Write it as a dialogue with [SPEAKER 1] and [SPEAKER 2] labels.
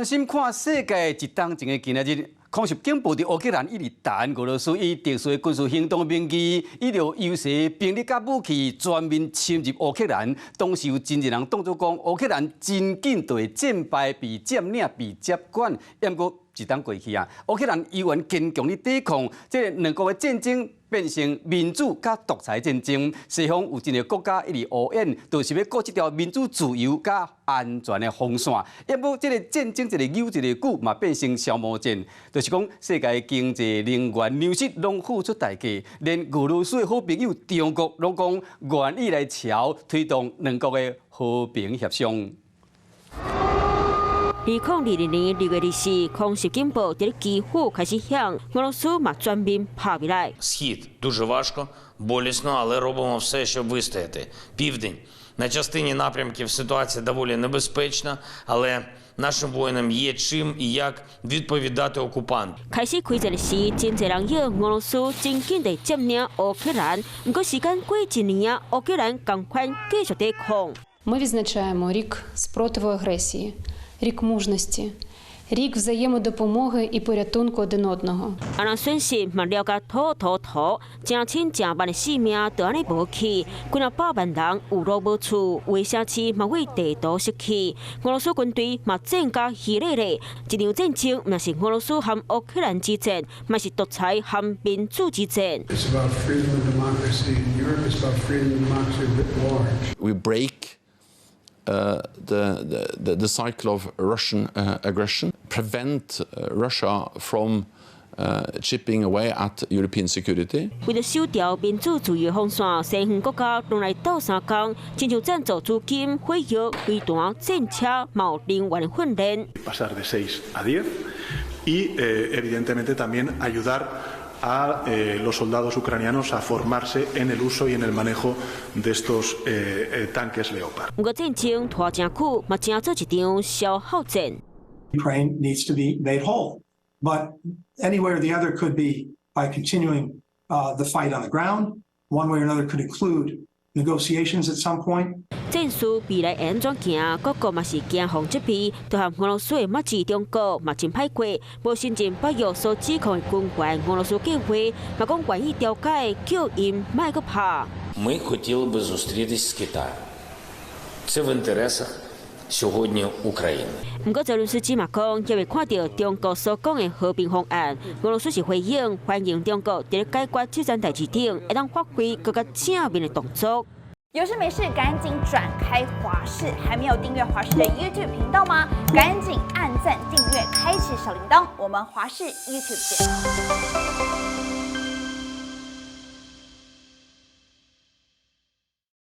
[SPEAKER 1] 心看世界一冬前的今仔日，空襲警報佇烏克蘭一直彈，俄羅斯以特殊的軍事行動名義，以著優勢兵力佮武器全面侵入烏克蘭。當時有真濟人當作講，烏克蘭真緊就會戰敗、被佔領、被接管。毋過一冬過去啊，烏克蘭依然堅強的抵抗，這兩國的戰爭變成民主佮獨裁戰爭。西方有真濟國家一直烏演，就是欲顧這條民主、自由佮安全的防線。毋過這个戰爭一个久一个久，嘛變成消磨戰，就是講世界經濟、能源、糧食攏付出代價，連俄羅斯的好朋友中國攏講願意來橋推動兩國的和平協商。
[SPEAKER 2] 2022年2月24，空襲警報佇咧基輔開始響，俄羅斯嘛全面拍入來。
[SPEAKER 3] Схід дуже важко, болісно, але робимо все, щоб вистояти. Південь на частині напрямків ситуація доволі небезпечна, але нашим воїнам є чим і як відповідати окупанту.
[SPEAKER 2] 開始開戰時，真濟人以為俄羅斯真緊地佔領烏克蘭，毋過時間過一年啊，烏克蘭仝款繼續抵抗。
[SPEAKER 4] Ми відзначаємо рік спротиву агресії, рік мужності, рік взаємодопомоги і порятунку один одного.
[SPEAKER 2] 啊，若損失嘛了甲土土土，成千成萬的性命就按呢無去，幾若百萬人有路無厝，有的城市嘛為地圖失去。俄羅斯軍隊嘛戰甲虛咧咧，這場戰爭毋是俄羅斯和烏克蘭之戰，嘛是獨裁和民主之戰。
[SPEAKER 5] It's about freedom and democracy in Europe. It's about freedom and democracy writ large.
[SPEAKER 6] We break the cycle of Russian aggression, prevent Russia from chipping away at European security.
[SPEAKER 2] 為著守牢民主自由防線，西方國家攏來鬥相共，親像贊助資金、火藥、飛彈、戰車、嘛有人員訓練。
[SPEAKER 7] Pasar de 6 a 10 y, evidentemente, también ayudar a los soldados ucranianos a formarse en el uso y en el manejo de estos tanques Leopard.
[SPEAKER 2] 毋過戰爭拖誠久，嘛成做一場消耗戰。
[SPEAKER 5] Ukraine needs to be made whole. But any way or the other could be by continuing the fight on the ground. One way or another could include negotiations at some point.
[SPEAKER 2] 戰事未來會按怎行？各國嘛是驚慌準備，就和俄羅斯的麻姊中國嘛真歹過，無承認北約所指控的軍援俄羅斯計劃，嘛講願意調解，叫𪜶莫閣拍。
[SPEAKER 3] Ми хотіли би зустрітись з Китаєм. Це в інтересах сьогодні України.
[SPEAKER 2] 毋過澤倫斯基嘛講，猶未看著中國所講的和平方案，俄羅斯是歡迎歡迎中國佇咧解決這件代誌頂，會當發揮閣較正面的動作。
[SPEAKER 8] 有事沒事趕緊轉開華視，還沒有訂閱華視的 YouTube 頻道嗎？趕緊按讚、訂閱、開啟小鈴鐺，我們華視 YouTube 見。